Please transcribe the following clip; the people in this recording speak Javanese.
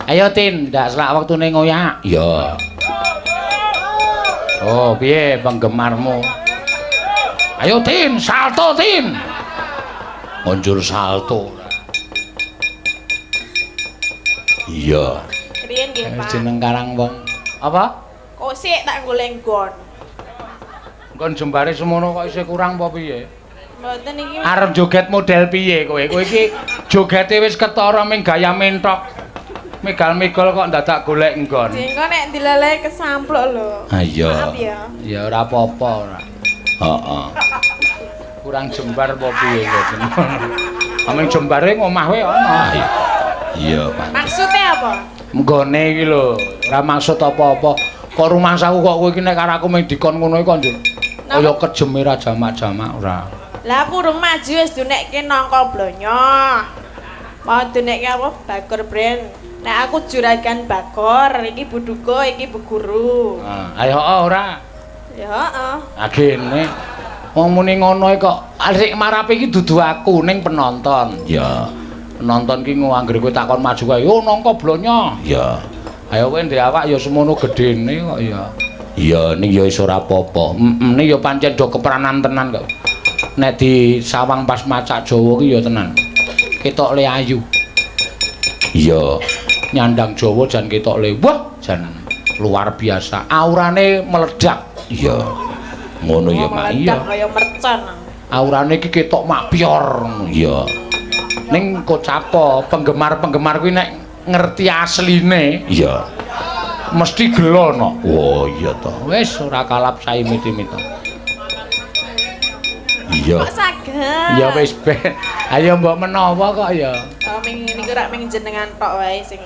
Ayo Tin, ndak selak wektune ngoyak. Iya. Oh, piye penggemarmu? Ayo Tin, salto Tin. Ngunjur salto. Iya. Riyen nggih, Pak. Jeneng karang wong. Apa? Kok sik tak golek nggon. Nggon jembare semono kok isih kurang apa piye? Mboten iki. Arep joget model piye kowe? Kowe iki jogete wis ketara ming gaya mentok. Megal-megol kok ndadak golek nggon. Jengko nek dileleh kesampluk lho. Ah iya. Maaf ya. Ya ora apa-apa ora. Heeh. Kurang jembar apa piye kok. Aming jembare ngomah wae ana. Iya, Pak. Maksudnya apa? Nggone iki lho, ora maksud apa-apa. Kok rumangsaku kok kowe iki nek karo aku mung dikon ngono iki kok njur kaya kejeme ra jamak-jamak ora. Lah aku urung maju wis dunekke nangka blonyo. Mau dunekke apa? Bagor brand. Nek aku juragan Bagor, iki Bu Duko, iki Bu Guru. Ah, ayo ora. Ya heeh. Ah gene. Wong muni ngono kok sik marapi iki dudu aku ning penonton. Ya. Penonton ki anggere kowe takon maju kae, "Yo nangka blonyo." Ya. Ayo kowe ndek awak ya semono gedene kok ya. Iya, ning ya wis ora apa-apa. Heeh, ning ya pancen do kepranan tenan kok. Nek di sawang pas macak Jawa ki ya tenan. Ketok le ayu. Iya. Nyandang Jawa jan ketok le. Wah, jan luar biasa. Aurane meledak. Iya. Ngono ya, Mak. Iya. Meledak kaya mercon. Aurane iki ketok makpior. Iya. Ning kocapo penggemar-penggemar kuwi nek ngerti asline, iya. Mesti gelo no. Oh iya to. Wis ora kalap saimit-imit. Iya. Kok saged? Ya wis ben. Ayo mbok menawa kok ya. Oh, ming niku rak ming jenengan tok wae sing